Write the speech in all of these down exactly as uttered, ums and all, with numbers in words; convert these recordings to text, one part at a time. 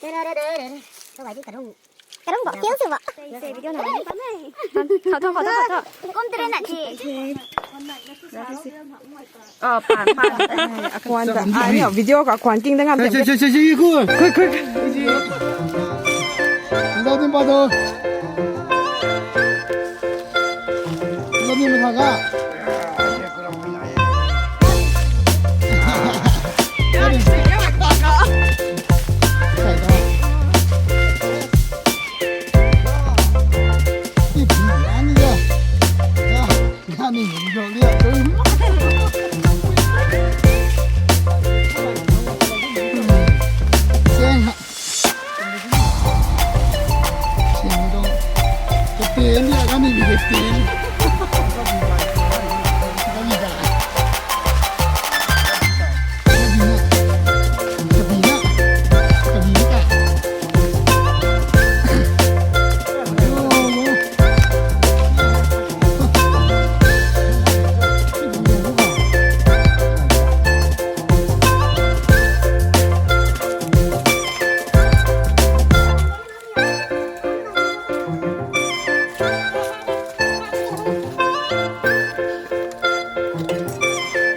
Karung bo, kiu sw bo. Khou thu, khou thu, khou thu. Kum tere na thi. Oh, pan, pan. Akuan ta. Ah, ni video ka akuan king da ngam. Sei, sei, sei, sei, sei, ku. Khui, khui, khui. Lo din ba do. Lo din ba ga.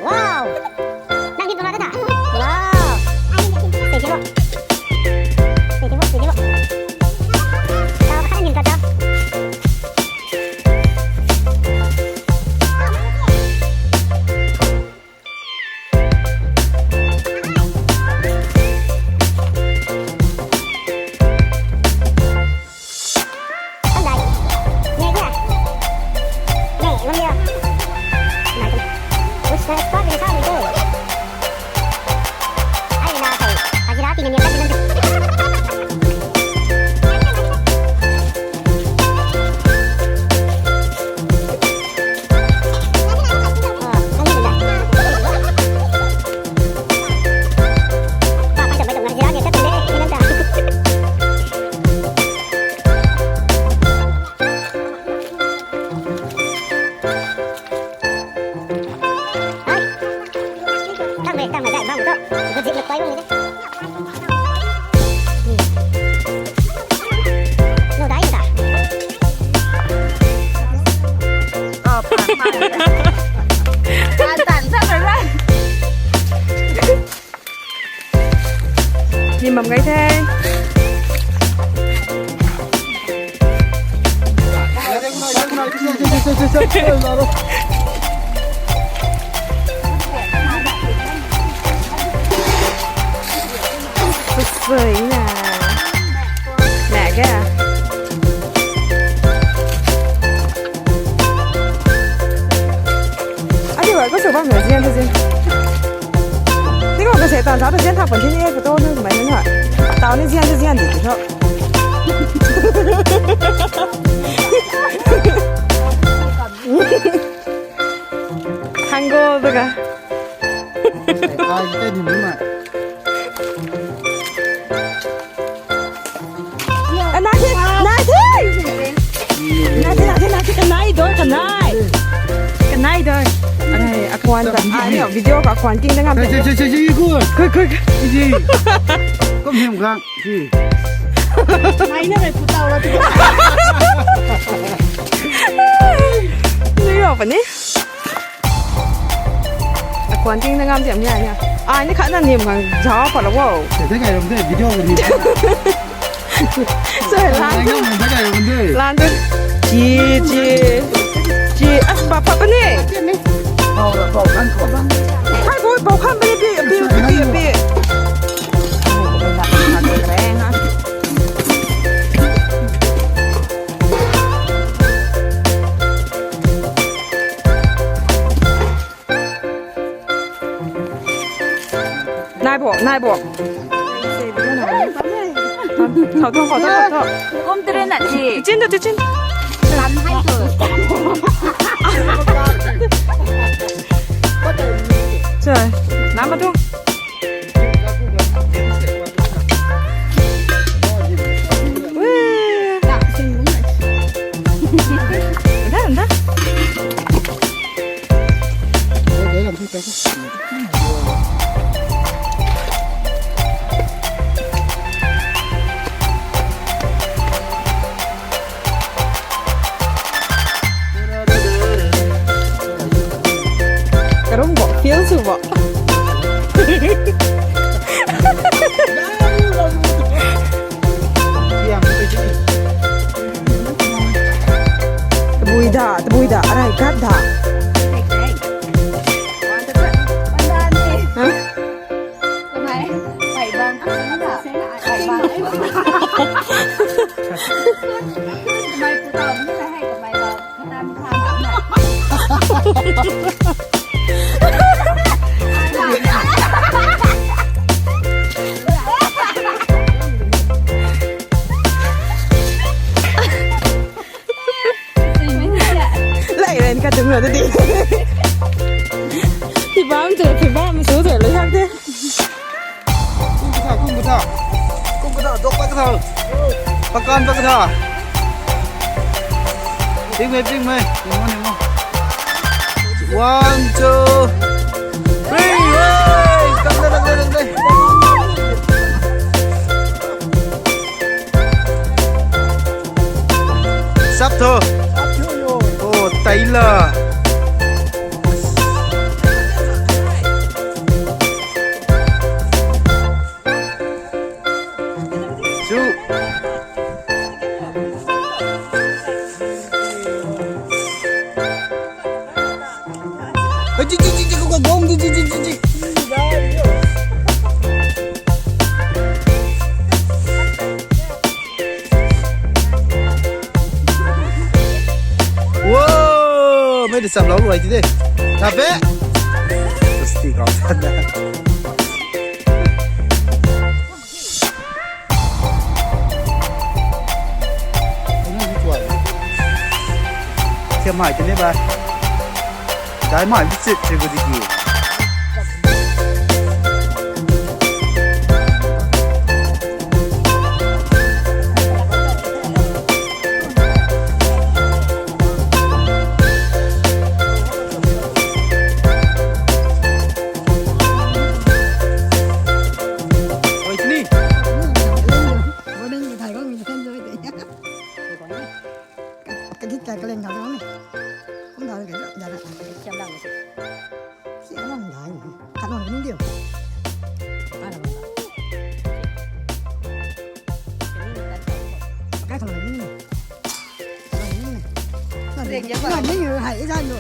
Wow! Nang din puna ta ta? Wow! Sei di bo. Sei di bo, sei di bo. Tau, khan din ta ta. Ni mam gai the. Sui na. Mẹ khe. Adi wa ko sw bam na zian ta zin. Ni ko ka se tan sa ta zian tha pan thi ni ko to nu mai na. Tau ni zian ta zian di ko. Hang go ta ka. Ai, tei ni mi ma. Kanai the, kanai the. Kanai the, kanai the, kanai. Kanai the. Arai, akuan ta. Ah, ni video ka akuan king da ngam. Sei, sei, sei, sei, sei, ku. Khui, khui, khui. Ji. Kum him gang. Ji. Mai na mai putau la tu. Ni yo pa ni. Akuan ting na ngam tiam ni ai ni. Ai ni khat na nim khang zauc pat lo wo. Te te kai ram te video ni. Sai lan tu. Te kai ram te. Lan tu. Chi, chi. Chi, ah, pa, pa, pa ni. Bau la, bau kan ko. Hai boi, bau kan pa ni pi, pi, pi, pi, pi. Nai bo, nai bo. Khou thu, khou thu, khou thu. Kum tere na chi. Chin tu, chin. Lam hai tu. Chai, lam ma tu. Wee. Nda, nda. Ê, để làm gì tao có. Tabui da, arai gat da. Lai ren ka tung ra di. Thibam tu, thibam su tu lai hak de. Kum katha, kum katha. Kum katha, dok pa katha. Pakan pa katha. Ping mei, ping mei. Nimo, nimo. One, two, three. Hey! Tang de, tang de, tang de. Sap tho. Oh, taila. Chu. Hey, ji, ji, ji, ji, kau ka gong, ji, ji, ji, ji, ji. Wow, mei de cham lou luai ti de. Ta pe. Stick out. Thiam mai tini ba. Dai mai bi chit chit gu di ki. Oi, tini. Ka git ka kaleng thau ni. Kum thau ni ka jat jat na. Siam lang ni. Siam lang dai ni. Khat lang ni diu. Ai lang. Kai thau ni. Kai ni. Na ni hai i jan lo.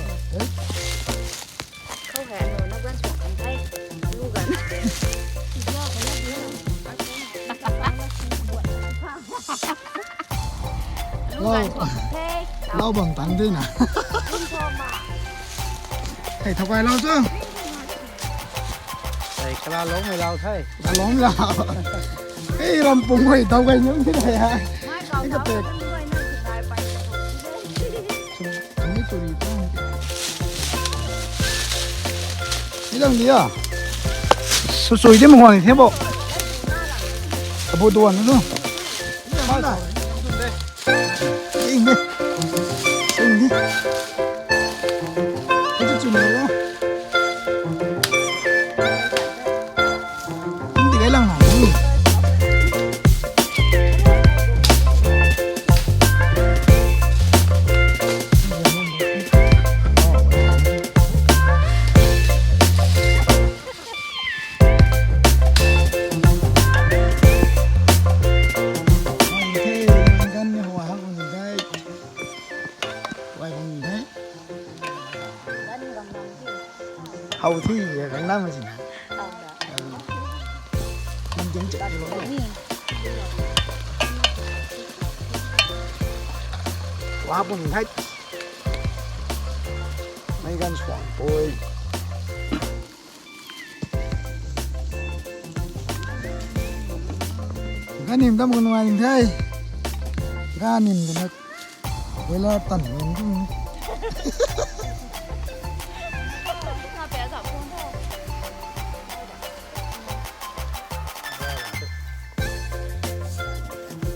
Khou hei ano na guan suang kan the. Lu gan. Lu gan suang kan the. Lau bam tang de na. Hei, thau kai lau chu. Hei, kala lou mei lau the. Kala lou lau. Hei, ram pung hei thau kai nung the na ya. Hei, ka pek. Ni lang dia. Su sui di mhuang ni the bo. Abu duan nu. Ing di. Ing di. Hei chu chu na lo. Kum ti gay lang na. Hau thi, kan nam si na. Kum tum chat lo. Wa pun thai. Mei gan suang pui. Ganim dam kan nuai the. Ganim dam na. Wela tan wen tu.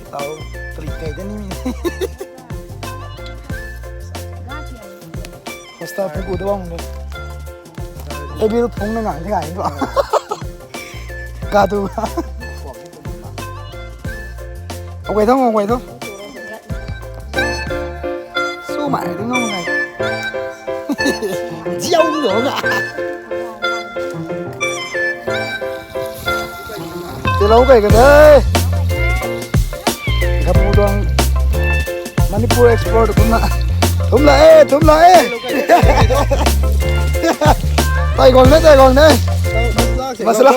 Tau klik kai de ni mi. Hosta phung ku de bang de. Ebil phung na ngang the ngai ko. Ka tu. Away thong, away thong. Su mai ding nong ngai. Jiau lo ga. Ti lou kai ka de. Gapu dong Manipur explore kumna. Thum la e, thum la e. Tai guang de, tai guang de. Masala,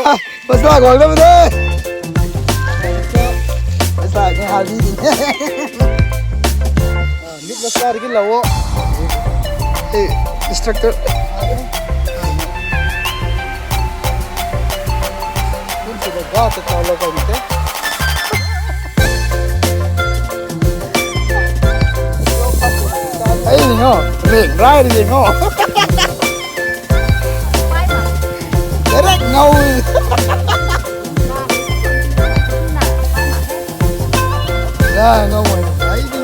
masala guang de, de. Masala ni haldi ni. Meat masala ki lau o. Eh, instructor. Kun se ga ta ta lo kai ni te. Ai ni ho, ring rai ni ho. Direct ngau. Ya, ngau mai rai ni.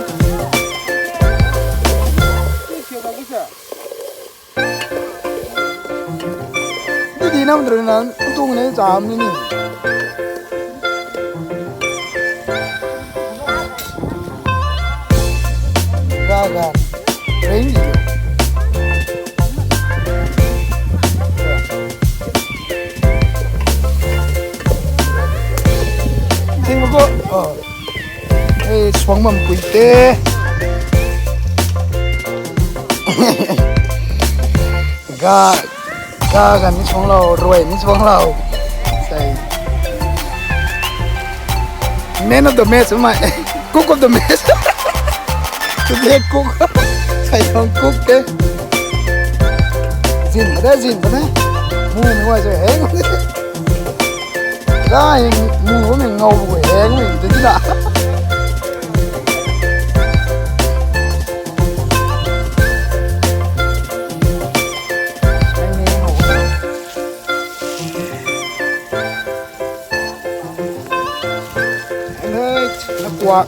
Di di nam dru na tung ne cham ni ni. Ga ga. Rain di. Ting ko. Oh. Hei, suang bam pui te. Ga, ga, ga ni suang lou, ruai ni suang lou. Sai. Man of the match, my cook of the match. Today cook. Sai hong cook te. Zin, ada zin, ada. Mu, mu, ai, sai, heng. Kai mu mi ngau bu heng mi de la. Hei, na kuak.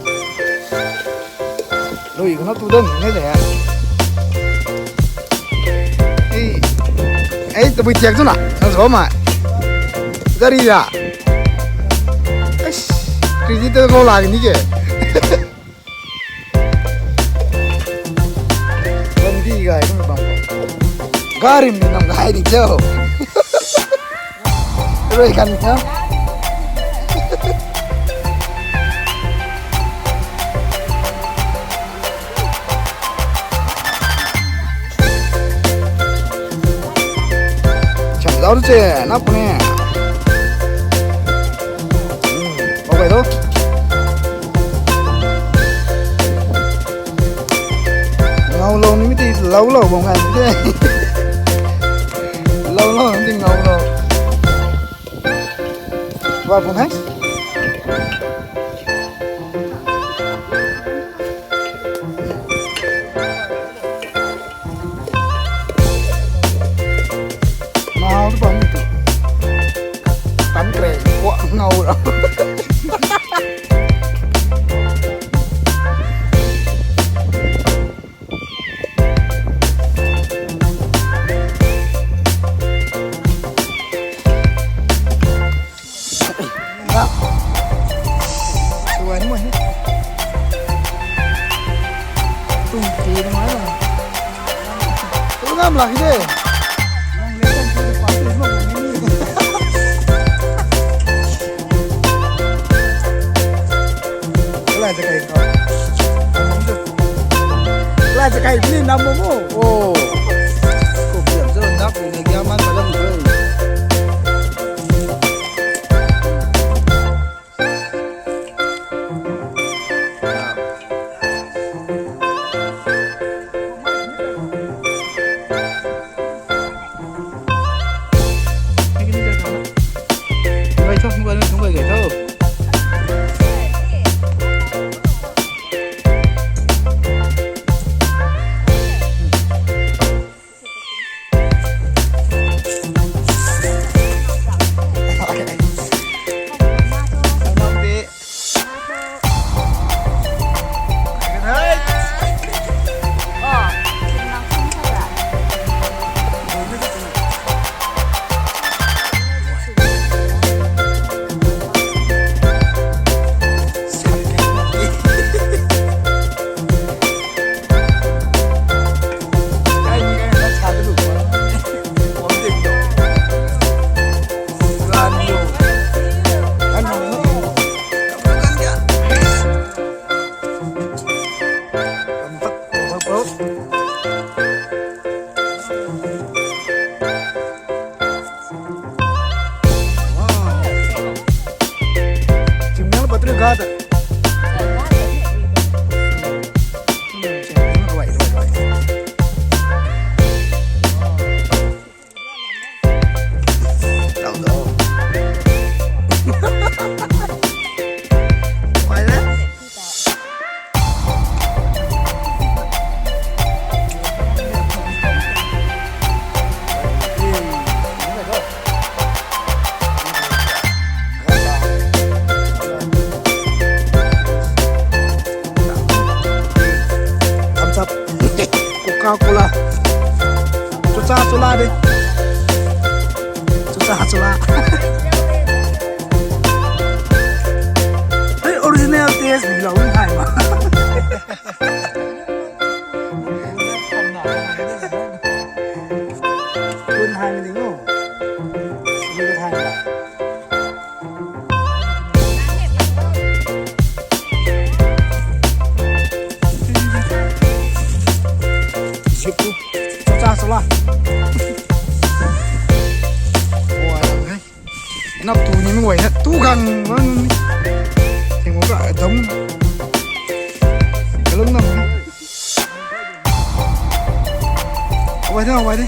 Lui khou na tu dam ni de. Ei, ei, tabui thiak chu na, nang sa ma. Gari da. Eish, credit ta ko la ni ke. Gari gai kum bam. Gari mi nam gai di cho. Rui kan tha. Cham zau che, na pune. Hmm, okay tho. Ngau lou ni mi ti lou lou bam ngan de. Lou lou ni ti ngau lou. Wa bam hai. Ngau tu bam tu. Tan kre, wa ngau ra. Tuan mo he. Tum ti na ma la. Tu ngam la hi de. Lai ta kai ko. Lai ta kai ni nam mo mo. Oh. Ko biam zo nak ni gya man ta lam zo. Got it. Thumbs up. Coca-Cola. Chucha chula de. Chucha chula. Hey, original taste ni lou ni hai ma. Kun hai ni o. Kun hai. Zip tu. Chucha chula. Nap tu ni mung guay na tu gang bang ni. Ting wo ka dong. Kalung nam. Awai de, awai de.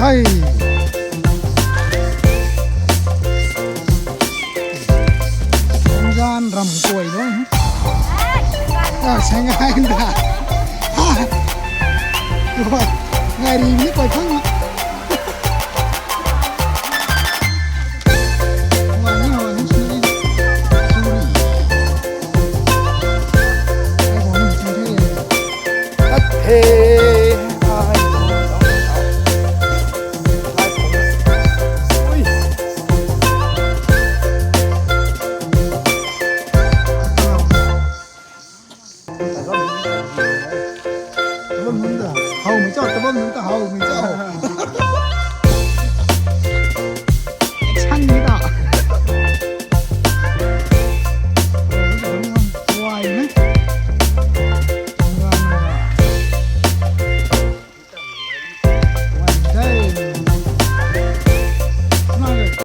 Hai. Zan ram kuay lo. Ah, Shanghai da. Kuay. Ngai ri ni kuay phang. Tabam nunc ta howmei cho, tabam nunc ta howmei